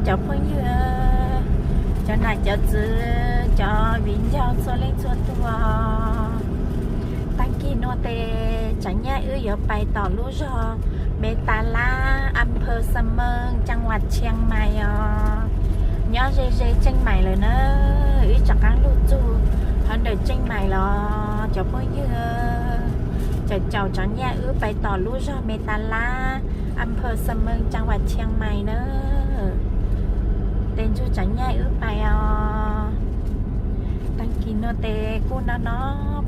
Cov phooj ywg, cov nam cov txwv, cov viv ncaus txhua leej txhua tus, tag kis no tes tsam nyaj wb yuav pais tom lub zog Mes Tas Lab, อำเภอเสมิง จังหวัดเชียงใหม่ os. Nyob ze ze Tsheej Maim lawm na, wb rov qab lug txug hov ntawm Tsheej Maim los cov phooj ywg. Caum caum tsam nyaj wb pais tom lub zog Mes Tas Lab, อำเภอเสมิง จังหวัดเชียงใหม่ na. Tes ntsug tsam nyaj wb pais os. Tag kis no tes kuj no no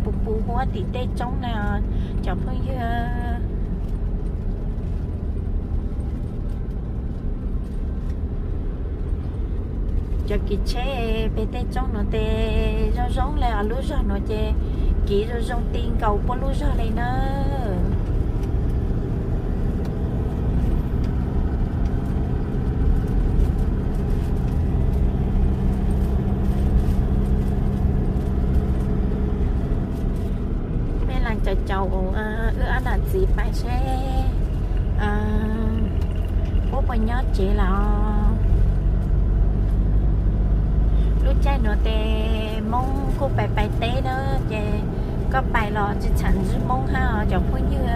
puv puv huab tim tej roob na cov phooj ywg. Cov kev tsheb pem tej roob no tes zoo zoo le, lub zog no ces kev zoo zoo ti nkaus puab lub zog le na. Mej leej caum caum wb ob nam txiv pais seb puab puas nyob tsev lawm. Lub caij nuav tes Moob kuj pais pais teb na, ces koj pais los tsi txhaam ntsib Moob hab os cov phooj ywg.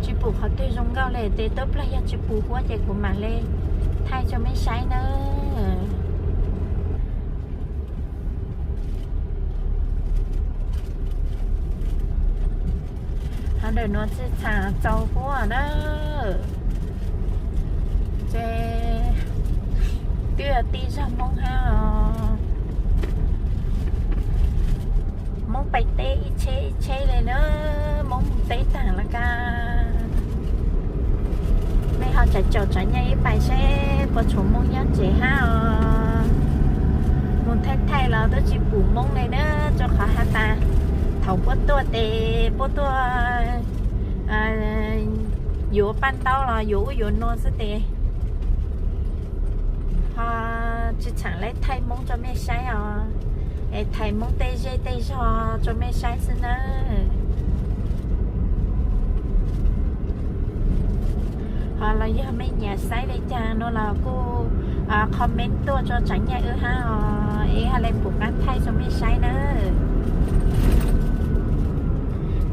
Tsi pum qhov twg zoo nkauj le tes tuab plag yog tsi pum huab ces kuv mam le thaij rua mej saib nawb. Hov ntawm nuav tsi txhaam txaus huab na. Ces twb yog tij zog Moob hab os. Moob pais teb ib tsheb ib tsheb le na, Moob moog teb taag lawm kag. Mej ho tsaam caum tsaam nyaj wb pais seb puas tshuav Moob nyob tsev hab os. Moog thaij thaij los twb tsi pum Moob le na, rua qhov has tas thaum puab tuaj tes puab tuaj yuav paj ntaub los yuav ub yuav nuav xwb tes ho tsi txhaam le thaij Moob rua mej saib os. Es thaij Moob tej zej tej zog rua mej saib xwb nawb. Ho los yog mej nyiam saib le caag no los kuj comment tuaj rua tsaam nyaj wb hab os, es ho le pum qab thaij rua mej saib nawb.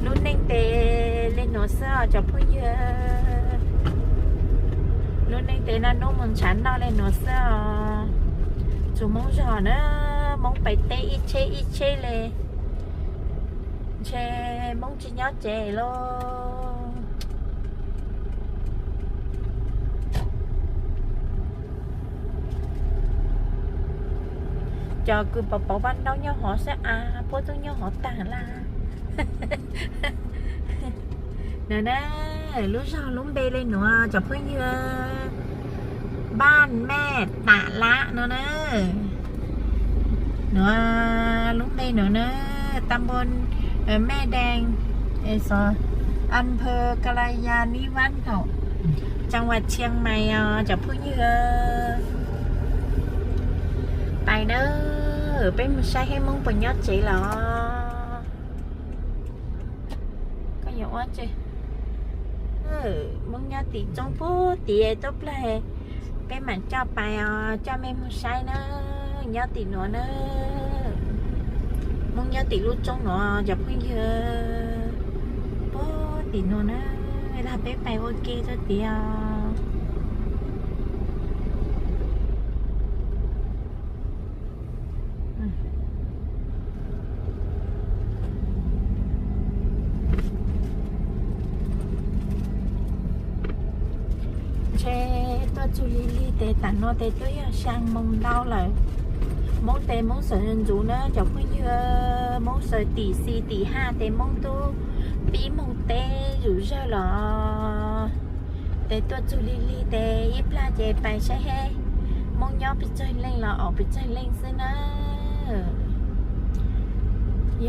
Lub neej tes le nuav xwb os cov phooj ywg. Lub neej tes naj nub moog ntshav noj le nuav xwb os. Tsuas Moob zog na, Moob pais teb ib tsheb ib tsheb le, ntshe Moob tsi nyob tsev lauj. Cov kws pauv pauv paj ntaub nyob hov xwb as, puab tub nyob hov taag lawm. Nuav na, lub zog lub npe le nuav cov phooj ywg, Npaaj Mej Tam Lab no na. Nuav lub npe nuav na, ตำบลแม่แดง อำเภอกัลยาณิวัฒน์ จังหวัดเชียงใหม่ os cov phooj ywg. Pais na, peb moog saib seb Moob puas nyob tsev lawm. Koj yuav ua tsi? Moob nyob tim roob puag tim tuab plag, peb maam coj pais os, coj mej moog saib na. Nyob tim nuav na, Moob nyob tim lub roob nuav cov phooj ywg, puag tim nuav na, lag peb pais ua ke rua tim os. Ntshe tuaj txug lig lig tes tam nuav tes twb yog xyaa moos ntau lawm. Moob tes Moob sawv ntxuv na cov phooj ywg, Moob sawv tim xis tim haj tes Moob tub pib moog teb zuj zawg los. Tes tuaj txug lig lig tes ib plag ces pais saib seb Moob nyob pes tsawg leej los aum pes tsawg leej xwb na.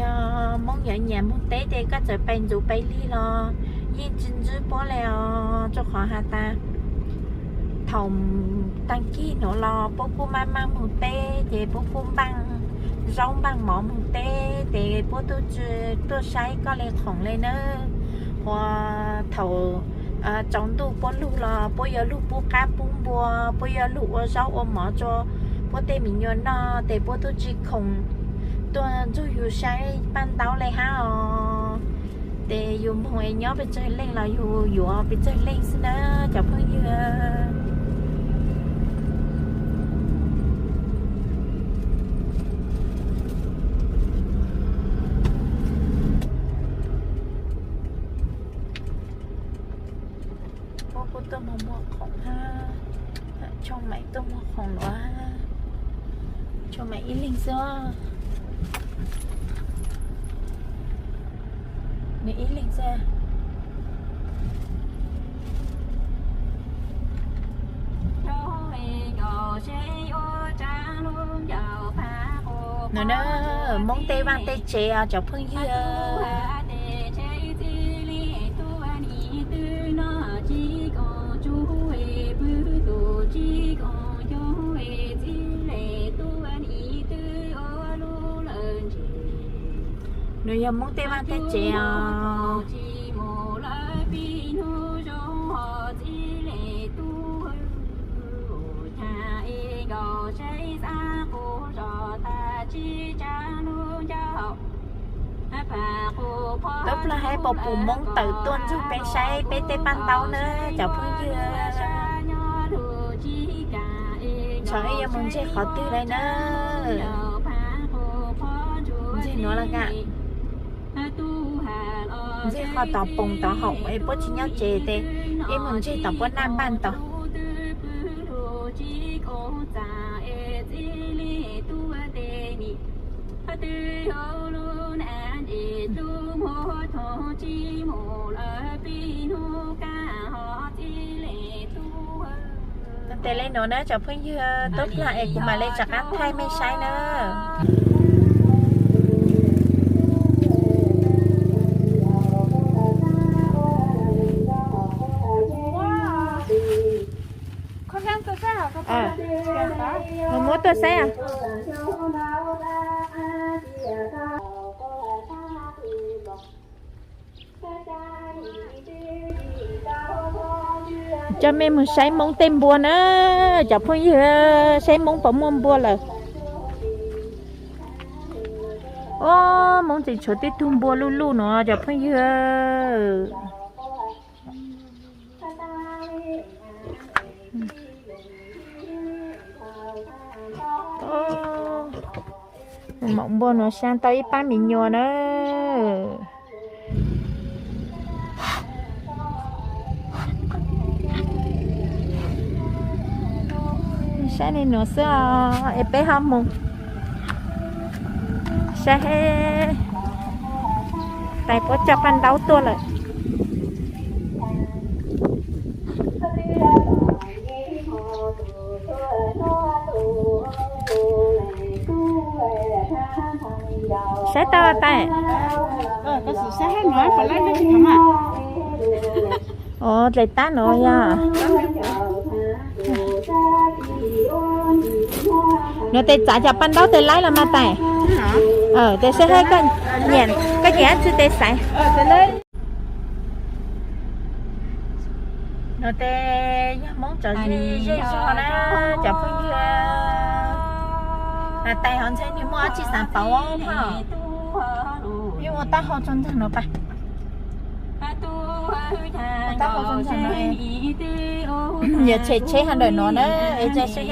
Yog Moob yuav nyiam moog teb tes koj txawm pais ntxuv pais lig los Yeej tsis ntsib puab li os, rau qhov has tas thaum taag kig nuav los puab kuj maj maj moog teb ces puab kuj npaaj zaub npaaj mov moog teb ces puab tub tsi tuaj saib koj li khoom li nawb. Ua thaum tsaus ntuj puab lug los puab yuav lug pub qaab pub npua, puab yuav lug ua zaub ua mov rua puab tej me nyuam noj ces puab tub tsi khoom tuaj nrug yug saib paj ntaub li hab os. Ces yus moog es nyob pes tsawg leej los yus yuav pes tsawg leej xwb na cov phooj ywg. Puab kuj tuaj moog muag khoom hab, Tshoo Maim tuaj muag khoom nuav, Tshoo Maim ib leeg xwb, nws ib leeg xwb. No na, Moob tej vaaj tej tsev os cov phooj ywg. Nws yog Moob tej vaaj tej tsev os. Tub Plag hab Pos Pus Moob tawm tuaj nrug peb saib peb tej paj ntaub na cov phooj ywg. Tsaam ib yuav moog ntseg qhov twg li na? Ntseg nuav los ka. Ntseg qhov tod poom tod haum es puab tsis nyob tsev tes ib moog ntseg tom puab naj npaaj tod. Tes le nuav na cov phooj ywg, Tub Plag es kuv mam le rov qab thaij mej saib na. Muab tuaj saib. Coj mej moog saib Moob tej npua na, cov phooj ywg, saib Moob puas muaj npua lawm. Ob, Moob tseem tshuav tib tug npua luj luj no cov phooj ywg. Maum npua nuav sab tau ib pab me nyuam na. Saib li nuav xwb os, es peb ho mus saib tais puab coj paj ntaub tuaj lawm. Saib tau tais? Os, dlaim tab nuav yog. Nuav tes txav cov paj ntaub tes laib los mas tais. Tes saib hab koj nyiam dab tsi tes xaiv. Nuav tes yog Moob tsov zej zog na cov phooj ywg. Tais hov ntxhee nwg muaj dab tsi xaav pauv phom? Peb ua taub hau tso ntawm nuav pab. Yog tshem tsheb hov ntawm nuav na, es saib seb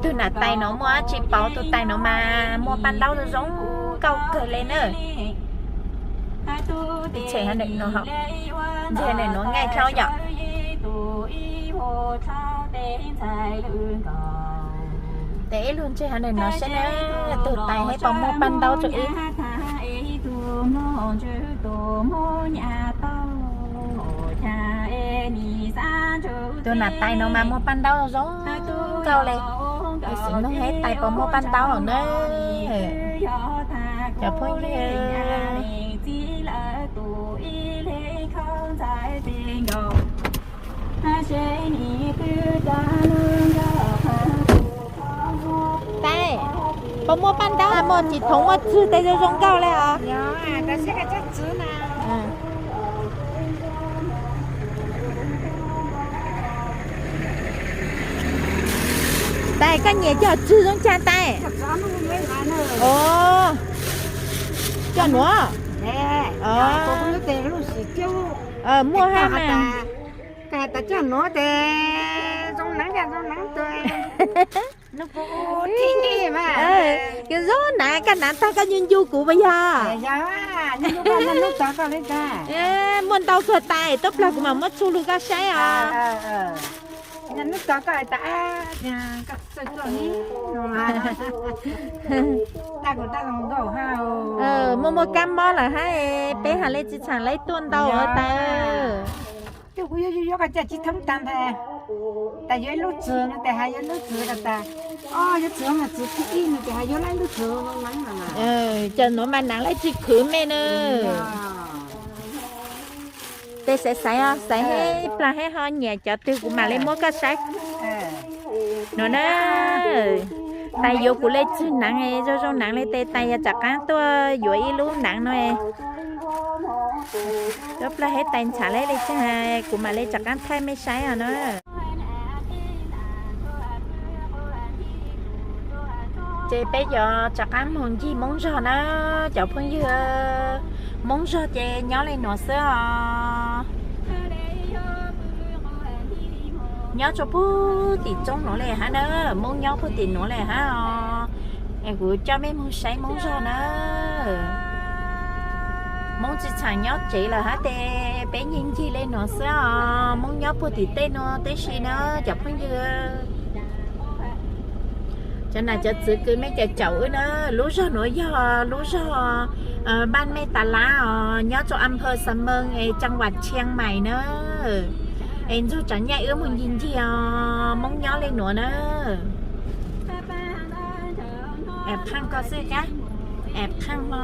tug nam tais nuav muaj dab tsi pauv, tug tais nuav mas muaj paj ntaub zoo zoo nkauj kawg le na. Tshem hov ntawm nuav, ntsia ntawm nuav nqaij dlhau yom. Tes ib lug ntsia hov ntawm nuav saib na, tug tais hab puas muaj paj ntaub rua wb. Tug nam tais nuav mas muaj paj ntaub zoo nkauj le. Xwm nug hab tais puas muaj paj ntaub na. Cov phooj ywg, Tais, puas muaj paj ntaub, muaj tsis thoov muaj txwg tej zoo zoo nkauj li os? Tais, koj nyiam cov txwg zoo cas tais? Os, cov nuav. Muaj hab mas. Cov nuav tes zoo nav, zoo nav tes. Koj zoo nav, koj nav tag koj ncu ncu kuv puas yog? Muaj ntau kawg tais, tub plag kuv mam muab txhua lug koj saib os. Muaj muaj kab mob lawm hab, peb has le tsi txhaam lawv tuaj ntau tais. Kuv yuav yuav koj cov tsis thoob tag ntag. Tas yuav ib lub txwg no tes has yuav lub txwg tas, yuav txwg mas txwg thib ib no tes has yuav lub txwg. Cov nuav mas naav lawv tsis khwv mej na. Tes xaiv xaiv os, xaiv hab plag hab ho nyiam cov twg kuv mam le muab koj saib. Nuav na, tais yuav kuv le txwg naav zoo zoo naav le tes tais yog rov qaab tuaj yuav ib lub naav no. Tub plag hab tais ntxham le le caag kuv mam le rov qaab thaij mej saib os na. Ces peb yuav rov qaab moog ncig Moob zog na cov phooj ywg. Moob zog ces nyob le nuav xwb os. Nyob rua puag tim roob nuav le hab na, Moob nyob puag tim nuav le hab os. Es kuv coj mej moog saib Moob zog na. Moob tsi txhaam nyob tsev lawm hab tes peb ncig ncig le nuav xwb os. Moob nyob puag tim tej nuav tib si na cov phooj ywg. Cov nam cov txwv kws mej caum caum wb na, lub zog nuav yog lub zog Npaj Mej Tas Lab os, nyob rua อำเภอสำเมิง es จังหวัดเชียงใหม่ na. Es ntxug tsav nyaj wb moog ncig ncig os, Moob nyob le nuav na. Aab phaaj koj xwb kab, aab phaaj hlo.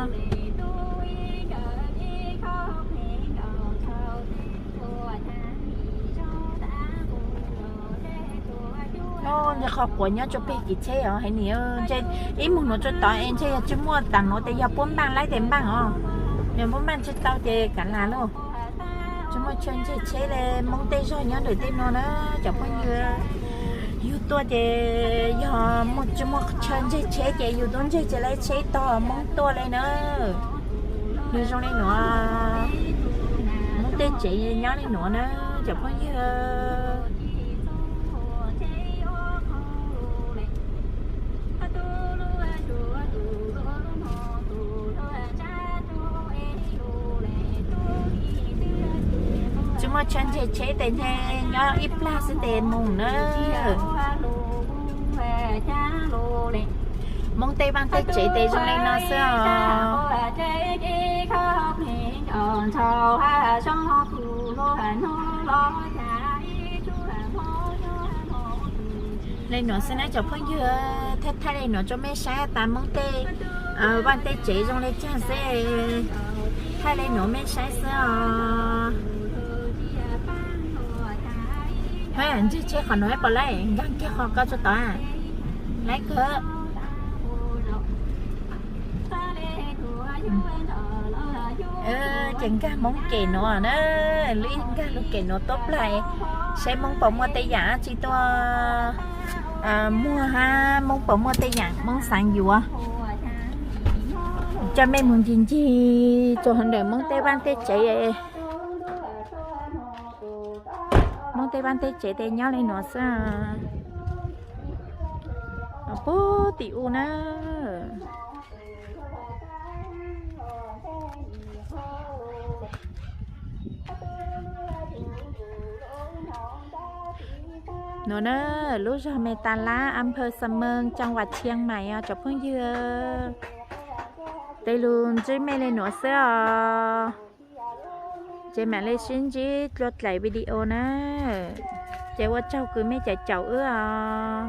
Ntshe qhov quav nyob rua peg kis tsheb os haiv niam. Ntshe ib moog nuav rua tod es ntshe yog tsi muaj taag nuav tes yog puab npaaj laib tes npaaj os. Yog puab npaaj tsi tau ces kav lam lauj. Tsi muaj chaw ntseg tsheb le, Moob tej zog nyob ntawm tej nuav na cov phooj ywg. Yug tuaj ces yog tsi muaj chaw ntseg tsheb ces yug tuaj ntseg tsis laib tsheb tog Moob tuaj le na. Nws zoo le nuav, Moob tej tsev nyob le nuav na cov phooj ywg. Tsi muaj chaw ntseg tsheb tes ntshe nyob ib plag xwb tes moog na. Moob tej vaaj tej tsev tes zoo le no xwb os. Le nuav xwb na cov phooj ywg, thaij thaij le nuav rua mej saib tas Moob tej vaaj tej tsev zoo le caag xwb. Thaij le nuav mej saib xwb os. Ntseg tsheb qhov nuav puas laib, nkaag kiag qhov ko rua tod. Laib kawg. Ces nkaag Moob kem nuav na, lub ib nkaag lug kem nuav tuab plag, saib Moob puas muaj tej yaam dlaab tsi tuaj muag hab Moob puas muaj tej yaam Moob xaav yuav. Coj mej moog ncig ncig rua hov ntawm Moob tej vaaj tej tsev. Moob tej vaaj tej tsev tes nyob le nuav xwb. Puag tim u na. Nuav na, lub zog Mej Tas Lab, อำเภอสำเมิง จังหวัดเชียงใหม่ os cov phooj ywg. Tej lug ntsib mej le nuav xwb os. Ces maam le sib ntsib dlua dlaim video na. Ces ua tsaug kws mej caum caum wb os.